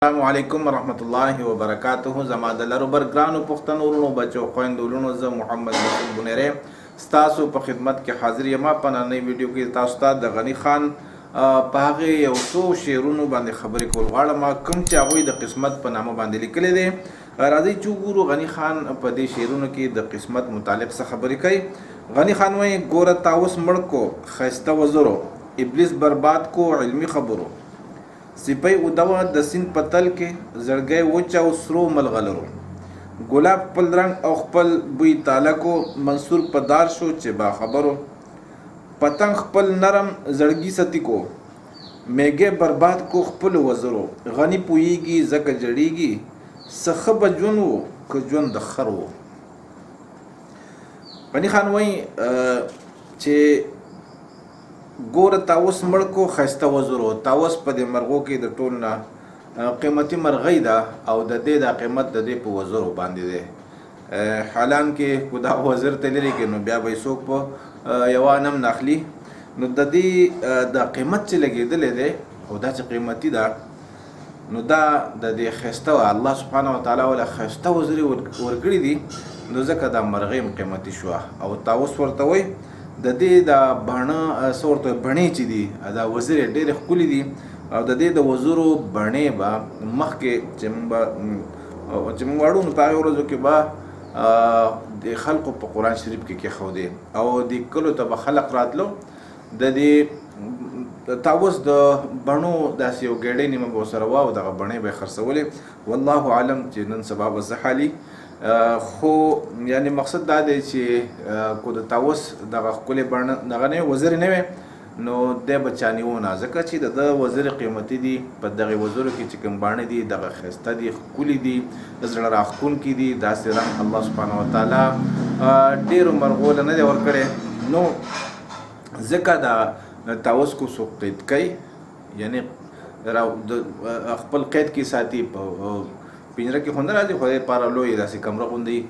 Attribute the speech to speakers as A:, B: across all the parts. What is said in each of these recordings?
A: السلام علیکم ورحمت الله وبرکاته. زما د لرو بر ګرانو پښتنو وروڼو، بچو، خویندو، لوڼو، زه محمد مسعود بونیری ستاسو په خدمت کې حاضر یم. په ننۍ ویډیو کې تاسو ته د غني خان په هغې یو څو شعرونو باندې خبرې کول غواړم، کوم چې هغوی د قسمت په نامه باندې لیکلی دی. راځئ چې وګورو غني خان په دې شعرونو کې د قسمت متعلق څه خبرې کوي. غني خان وایي: ګوره طاووس مړ کو ښایسته وزرو، ابلیس برباد کو علمي خبرو، سپۍ اوده وه د سیند په تل کې، زړګی وچ او سرو ملغلرو، ګلاب خپل رنګ او خپل بوی تاله کو، منصور په دار شو چې باخبرو، پتنګ خپل نرم زړګي ستي کو، میږی برباد کو خپلو وزرو، غني پوهیږي ځکه ژړیږي، څه ښه به ژوند وو که ژوند د خر وو. غني خان وایي چې ګوره طاووس مړ کو ښایسته وزرو. طاووس په دې مرغو کې د ټول نه قیمتي مرغۍ ده او د دې دا قیمت د دې په وزرو باندې دی. حالان کې کو دا وزر ته لري کې نو بیا به څوک په یوه نم ناخلي. نو د دې د قیمت چې لګېدلی دی او دا چې قیمتي ده، نو دا د دې ښایسته الله سبحانه وتعالی ولا ښایسته وزرې ورکړي دي، نو ځکه دا مرغۍ هم قیمتي شوه. او طاووس ورته وایي د دې دا بڼه څه ورته بڼې چې دي، دا وزرې ډېرې ښکلې دي، او د دې د وزرو بڼې به مخکې چې موږ به چې موږ واړو، نو په هغې ورځو کې به د خلکو په قرآن شریف کې کېښودې او د کلو ته به خلق راتلو، د دې طاووس د بڼو داسې یو ګېډۍ نیمه به ورسره وه او دغه بڼې به یې خرڅولې. والله عالم چې نن سبا به څه حالي، خو یعنی مقصد دا دی چې کو د طاووس دغه ښکلې بڼه دغه نه وزرې نه وې، نو دی به چا نیو نه، ځکه چې د ده وزرې قیمتي دي. په دغې وزرو کې چې کوم باڼه دي، دغه ښایسته دي، ښکلي دي، زړه راښکونکي دي. داسې رنګ الله سبحانه وتعالی ډېرو مرغو له نه دی ورکړی، نو ځکه دا طاووس کو څوک قید کوي، یعنی را خپل قید کې ساتي. په پنجره کې خو نه راځي، خو د لپاره لوی داسې کمره غوندي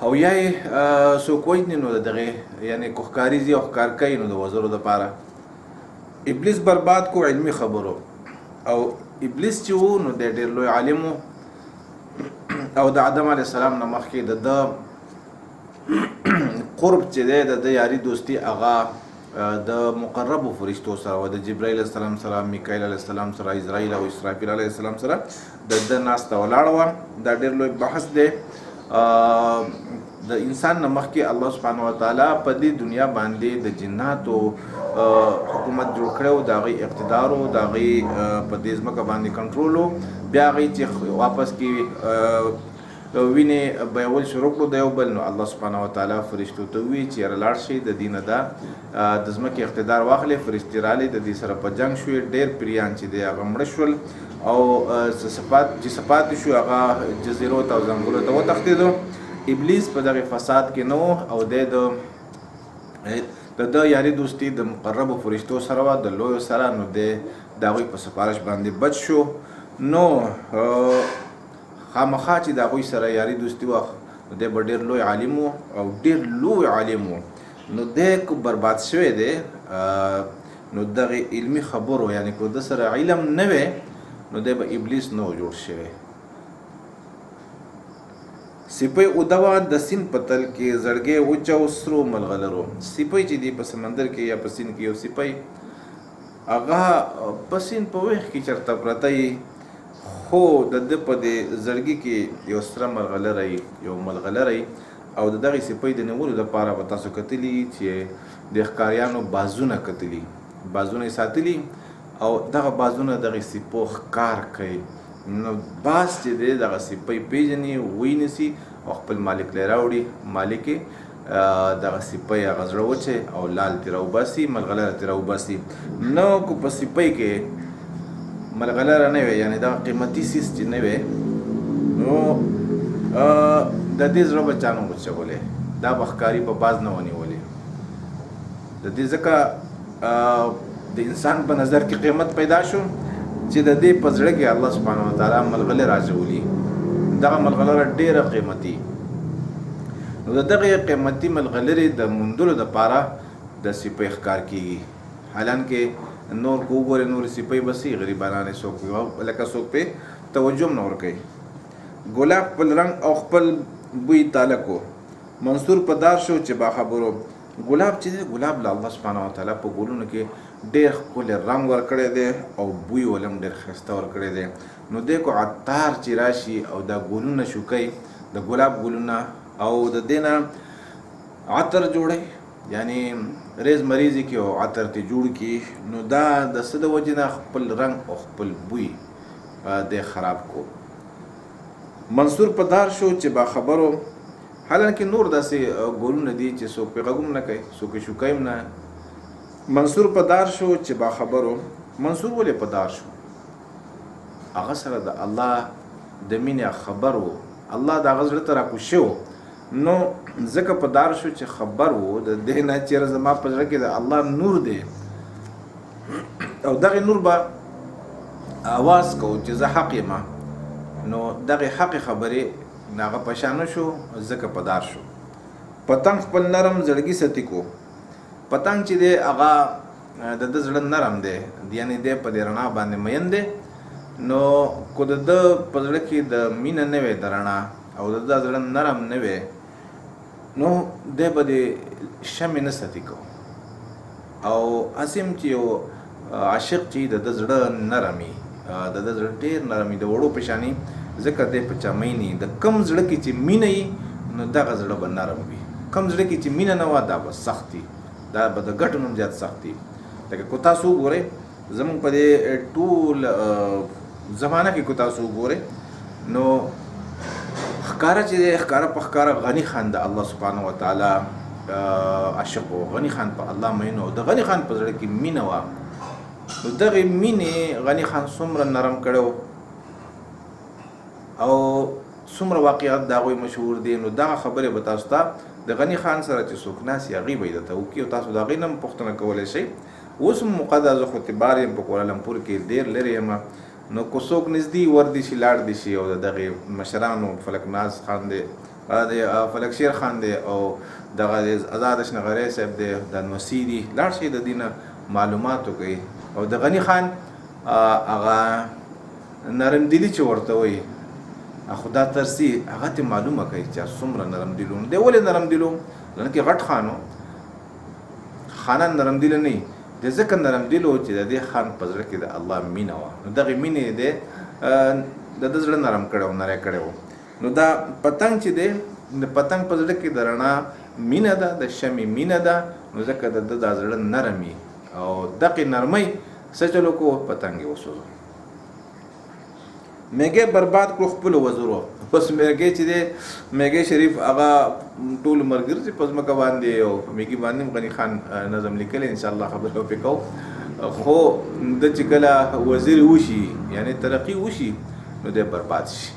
A: او یا یې څوک وژني، نو د دغې یعنی کو ښکاري ځي او ښکار کوي، نو د وزرو دپاره. ابلیس برباد کو علمي خبرو. او ابلیس چې وو، نو دی ډېر لوی عالم و او د آدم علیه السلام نه مخکې د ده قرب چې دی، د ده یاري دوستي هغه د مقربو فرشتو سره و، د جبرائیل علیه السلام سره، میکائیل علیه السلام سره، اسرائیل او اسرافیل علیه السلام سره د ده ناسته ولاړه وه. دا ډېر لوی بحث دی. د انسان نه مخکې الله سبحانه وتعالی په دې دنیا باندې د جناتو حکومت جوړ کړی و، د هغوی اقتدار و، د هغوی په دې ځمکه باندې کنټرول و. بیا هغوی چې واپس کې وینې بیول شروع کړو د یو بل، نو الله سبحانه وتعالی فرشتو ته ووی چې یاره لاړ شئ، د دې نه دا د ځمکې اقتدار واخلئ. فرشتې رالې، د دې سره په جنګ شوې، ډېر پریان چې دی هغه مړه شول او صفات چې صفات شو هغه جزیرو ته او ځنګلو ته وتښتېدو. ابلیس په دغه فساد کې نه او دی د ده یاري دوستي د مقربو فرشتو سره وه، د لویو سره، نو دی د هغوی په سفارش باندې بچ شو. نو خامخا چې د هغوی سره یاري دوستي وه، نو دی به ډېر لوی عالم و او ډېر لوی عالم و. نو دی که برباد شوی دی، نو دغه علمي خبرو، یعنی که د سره علم نه وی، نو دی به ابلیس نه جوړ شوی. سپۍ اوده وه د سیند په تل کې، زړګی وچ او سرو ملغلرو. سپۍ چې دی په سمندر کې یا په سیند کې، یو سپۍ هغه په سیند په ویښ کې چرته پرته یي، خو د ده په دې زړګي کې یو سره ملغلره یي، یو ملغلره یي، او د دغې سپۍ د نیولو لپاره به تاسو کتلي چې د ښکاریانو بازونه کتلي، بازونه یې ساتلي او دغه بازونه دغې سپو ښکار کوي. نو باز چې دی دغه سپۍ پیژني، ویې نیسي او خپل مالک له راوړي. مالک یې دغه سپۍ هغه زړه وچی او لال ترې راوباسي، ملغلره ترې راوباسي. نو که په سپۍ کې ملغلره نه وي، یعنې دغه قیمتي څیز چې نه وي، نو د دې زړه به چا نه وچولی، دا به ښکاري په باز نه ونیولې د دې. ځکه د انسان په نظر کې قیمت پیدا شو چې د دې په زړه کې الله سبحانه وتعالی ملغلره راچولي. دغه ملغلره ډېره قیمتي، نو د دغې قیمتي ملغلرې د موندلو دپاره د سپۍ ښکار کیږي، حالانکه نور که وګورې نورې سپۍ به څه غریبانانې څوک لکه څوک پې توجه هم نه ورکوي. ګلاب خپل رنګ او خپل بوی تاله کو. منصور په دار شو چې باخبرو. ګلاب چې دی، ګلاب له الله سبحانه وتعالی په ګلونو کې ډېر ښکلی رنګ ورکړی دی او بوی ولم ډېر ښایسته ورکړی دی. نو دی کو عطار چې راشي او دا ګلونه شوکوي، د ګلاب ګلونه، او د دې نه عطر جوړوي، یعنی ریز مریض کې او عطر ته جوړ کی، نو دا د څه د وجې نه خپل رنګ او خپل بوی دی خراب کو. منصور په دار شو چې با خبرو. حالانکه نور داسې ګلونه دي چې څوک پې غږ هم نه کوي، څوک یې شوکوي هم نه. منصور په دار شو چې با خبرو. منصور ولې په دار شو؟ هغه سره د الله د مینې خبر و، الله د هغه زړه ته راکوز شوی، نو ځکه په دار شو چې خبر وو د دې نه چې زما په زړه کې د الله نور دی، او دغه نور به आवाज کو چې زه حق یم. نو دغه حق خبرې ناغه پشان شو، ځکه په دار شو. پتنګ خپل نرم زړګي ستي کو. پتنګ چې دی هغه د ده زړه نرم دی، یعنی دی په دې رڼا باندې مین دی. نو کو د ده په زړه کې د مینه نه وی د رڼا او د ده زړه نرم نه وی، نو دی به د شمې نه ستي کو. او هسې هم چې یو عاشق چې د ده زړه نرم وي، د ده زړه ډېر نرم وي، د وړو په شانې، ځکه دی په چا مین وي. د کم زړه کې چې مینه وي نو دغه زړه به نرم وي، کم زړه کې چې مینه نه وه دا به سخت وي، دا به د ګټو نوم زیات سخت وي. لکه کو تاسو وګورئ زمونږ په دې ټول زمانه کې کو تاسو وګورئ نو ښکاره چې دی، ښکاره په ښکاره غني خان د الله سبحانه وتعالی عاشق و، غني خان په الله مین و، د غني خان په زړه کې مینه وه. نو دغې مینې غني خان څومره نرم کړی او څومره واقعیت د هغوی مشهور دي. نو دغه خبرې به تاسو ته د غني خان سره چې څوک ناست وي هغوی به یې درته وکړي او تاسو د هغوی نه هم پوښتنه کولی شئ. اوس هم موقع ده، زه خو تبار یم، په کوالالمپور کې ډېر لرې یم، نو که څوک نږدې ور دي شي لاړ دي شي او د دغې مشرانو فلک ناز خان دی، د فلک شیر خان دی، او دغه د ازاد اشنغری صاحب دی، د نوسی دي، لاړ شئ د دې نه معلومات وکړئ. او د غني خان هغه نرم دلی چې ورته وایي خدا ترسي هغه ته معلومه کوي چې څومره نرم دلو دی. ولې نرم دلو؟ لکه غټ خانو خانان نرم دل نه د ځکه نرم دلو چې د دې خان په زړه کې د الله مینه وه. نو دغه مینې دی د ده زړه نرم کړی او نری کړی و. نو دا پتنګ چې دی د پتنګ په زړه کې د رڼا مینه ده، د شمې مینه ده، نو ځکه د ده دا زړه نرم وي او دقې نرمۍ څه چلو کو پتنګ یې وسوځو. میږی برباد کړو خپلو وزرو. بس میږی چې دی میږی شریف هغه ټول عمر ګرځي په ځمکه باندې او په میږي باندې هم غني خان نظم لیکلی، انشاءالله خبرې به پرې کوو. خو د چې کله وزیر وشي یعنی ترقي وشي نو دی برباد شي،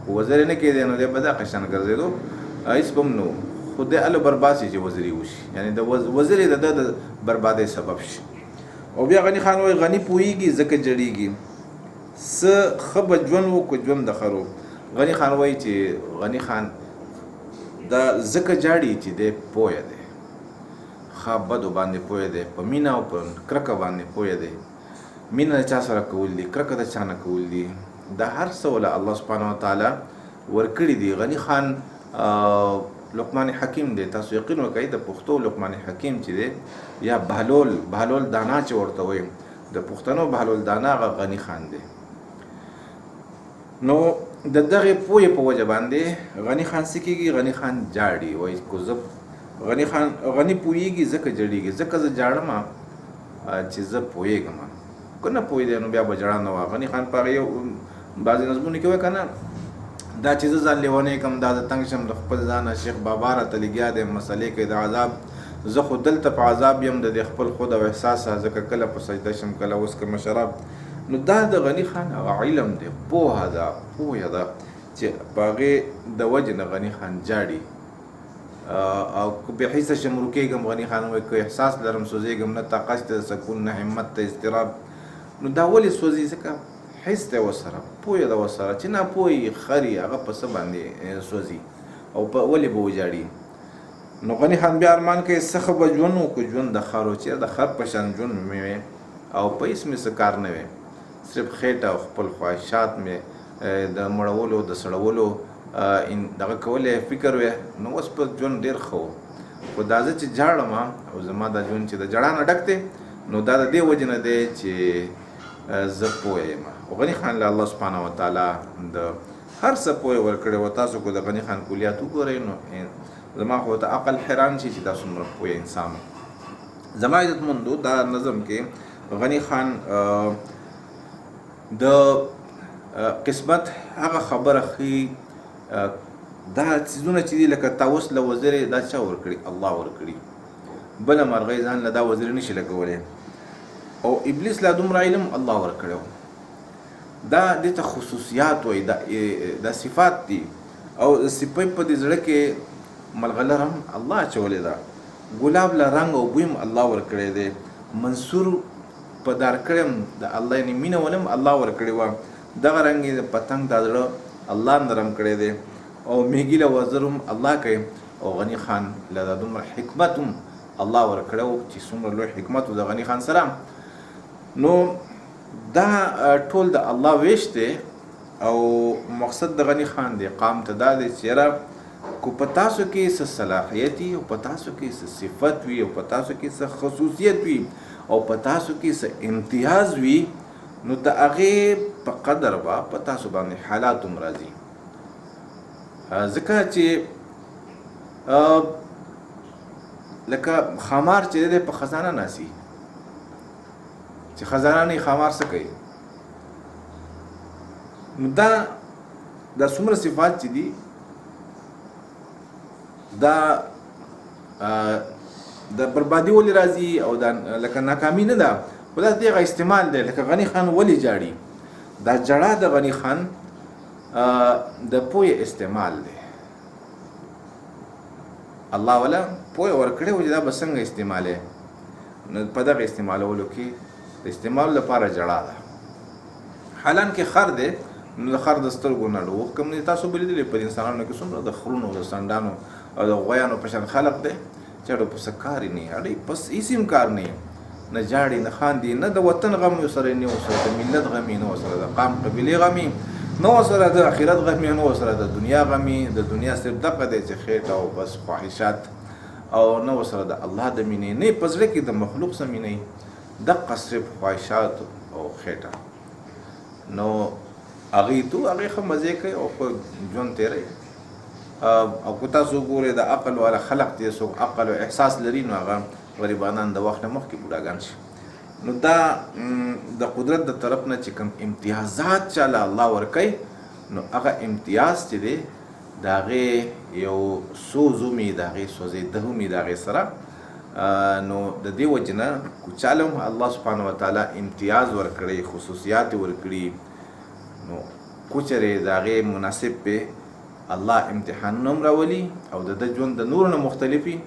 A: خو وزیر نه کېدی نو دی به دغه شان ګرځېدو، هېڅ به هم نه و. خو دی هله برباد شي چې وزیري وشي، یعنی د وزیرې د ده د بربادۍ سبب شي. او بیا غني خان وایي غني پوهېږي ځکه جړېږي، څه ښه به ژوند و که ژوند د خرو. غني خان وایي چې غني خان دا ځکه جاړي چې دی پوه دی، ښه بدو باندې پوه دی، په مینه او په کرکه باندې پوه دی. مینه د چا سره کول دي، کرکه د چا نه کول دي، دا هر څه وله الله سبحانه وتعالی ورکړي دي. غني خان لقمان حکیم دی، تاسو یقین وکړئ د پښتو لقمان حکیم چې دی یا بهلول، بهلول دانا چې ورته وایي، د پښتنو بهلول دانا هغه غني خان دی. نو د دغې پوهې په وجه باندې غني خان څه کېږي؟ غني خان جاړي، وایي کو زه غني خان غني پوهېږي ځکه جړېږي، ځکه زه جاړم چې زه پوهېږم، که نه پوهېدی نو بیا به ژړا نه وه. غني خان په هغه یو بعضې نظمونو کې وایي که نه دا چې زه ځان لیونی کړم، دا زه تنګ شم د خپل ځانه، شیخ بابا راته لګیا دی مسلې کوي د عذاب، زه خو دلته په عذاب یم د دې خپل خود او احساسه، ځکه کله په سجده شم کله وڅکم شراب. نو دا د غني خان هغه علم دی، پوهه ده، پوهه ده چې په هغې د وجې نه غني خان جاړي. او که بې حسه شم ورکېږم، غني خان وایي که احساس لرم سوځېږم، نه طاقت شته د سکون نه همت ته اضطراب. نو دا ولې سوځي؟ ځکه حس دی ورسره، پوهه ده ورسره، چې ناپوه یي خري هغه په څه باندې سوځي او په ولې به وژاړي. نو غني خان بیا ارمان کوي څه ښه به ژوند و که ژوند د خر و، چېرې د خر په شان ژوند مې وی او په هیڅ مې څه کار نه وی، صرف خېټه او خپل خواهشات مې د مړولو د سړولو دغه کولی فکر وی، نو اوس په ژوند ډېر ښه و. خو دا زه چې ژاړم او زما دا ژوند چې د ژړا نه ډک دی، نو دا د دې وجې نه دی چې زه پوه یم. او غني خان له الله سبحانه وتعالی د هر څه پوهه ورکړې وه. تاسو که د غني خان کلیات وګورئ نو زما خو ته عقل حیران شي چې دا څومره پوه انسان و. زما عزتمندو، دا نظم کې غني خان د قسمت هغه خبره ښي، دا څیزونه چې دي لکه طاووس له وزرې، دا چا ورکړي؟ الله ورکړي. بله مرغۍ ځان له دا وزرې نشي لګولی، او ابلیس لا دومره علم الله ورکړی. دا دې ته خصوصیات وایي، دا صفات دي. او د سپۍ په دې زړه کې ملغلره هم الله اچولې ده، ګلاب له رنګ او بوی هم الله ورکړی دی، منصور په دار کړی هم د الله، یعنې مینه ولم الله ورکړې وه. دغه رنګ د پتنګ دا زړه الله نرم کړی دی، او میږي له وزر هم الله کوي. او غني خان له دا دومره حکمت هم الله ورکړی و چې څومره لوی حکمت و د غني خان سره. نو دا ټول د الله ویش دی، او مقصد د غني خان دی قام ته دا دی چې یاره کو په تاسو کې څه صلاحیت وي، او په تاسو کې څه صفت وي، او په تاسو کې څه خصوصیت وي، او په تاسو کې څه امتیاز وي، نو د هغې په قدر به په تاسو باندې حالات هم راځي. ځکه چې لکه خامار چې دی په خزانه ناسي، چې خزانه نه خامار څه کوي؟ نو دا د څومره صفات چې دي، دا د بربادي ولې راځي او دا لکه ناکامي نه ده، خو دا دغه استعمال دی. لکه غني خان ولې جاړي؟ دا جړا د غني خان د پوهې استعمال دی. الله ولا پوهه ورکړې و چې دا به څنګه استعمالې، نو په دغه استعمالولو کې د استعمال لپاره جړا ده. حالانکه خر دی، نو د خر د سترګو نه اوښکه هم نه. تاسو به لیدلي په انسانانو کې څومره د خرونو، د سنډانو او د غویانو په شان خلق دی چې اړو په څه کار یې نه، اړې پس هېڅ هم کار نه، نه ژاړي نه خاندي، نه د وطن غم یې سره نه ورسره د ملت غم یې نه ورسره د قام قبیلې غم یې نه ورسره د آخرت غم یې نه ورسره د دنیا غم یې. د دنیا صرف دغه دی چې خېټه او بس خواهشات، او نه ورسره د الله د مینې، نه په زړه کې د مخلوق سره مینه، دقه صرف خواهشات او خېټه. نو هغې تو هغې ښه مزې کوي او ښه ژوند تېروي. او که تاسو وګورئ د عقل والا خلق چې څوک عقل او احساس لري، نو هغه غریبانان د وخت نه مخکې بوډاګان شي. نو دا د قدرت د طرف نه چې کوم امتیازات چاله الله ورکوي، نو هغه امتیاز چې دی د هغې یو سوزومي، د هغې سوځېدهومي د هغې سره. نو د دې وجې نه که چاله هم الله سبحانه وتعالی امتیاز ورکړي، خصوصیات یې ورکړي، نو کوچرې د هغې مناسب پې الله امتحانونه هم راولي او د ده ژوند د نورو نه مختلف وي،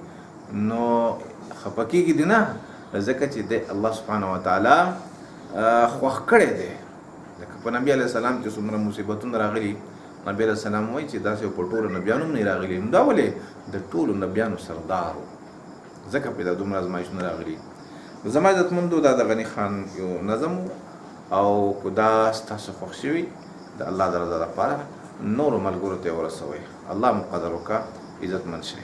A: نو خفه کېږي دې نه، ځکه چې دی الله سبحانه وتعالی خوښ کړی دی. لکه په نبي علیه السلام چې څومره مصیبتونه راغلي، نبي علیه السلام وایي چې داسې په ټولو نبیانو هم نه راغلي. نو دا ولې؟ د ټولو نبیانو سردار و، ځکه پې دا دومره ازمایښونه راغلي. زما عزتمندو، دا د غني خان یو نظم و، او که دا ستاسو خوښ شوي د الله د رضا لپاره نورو ملګرو ته یې ورسوئ. الله مو قدر وکړه، عزتمند شئ.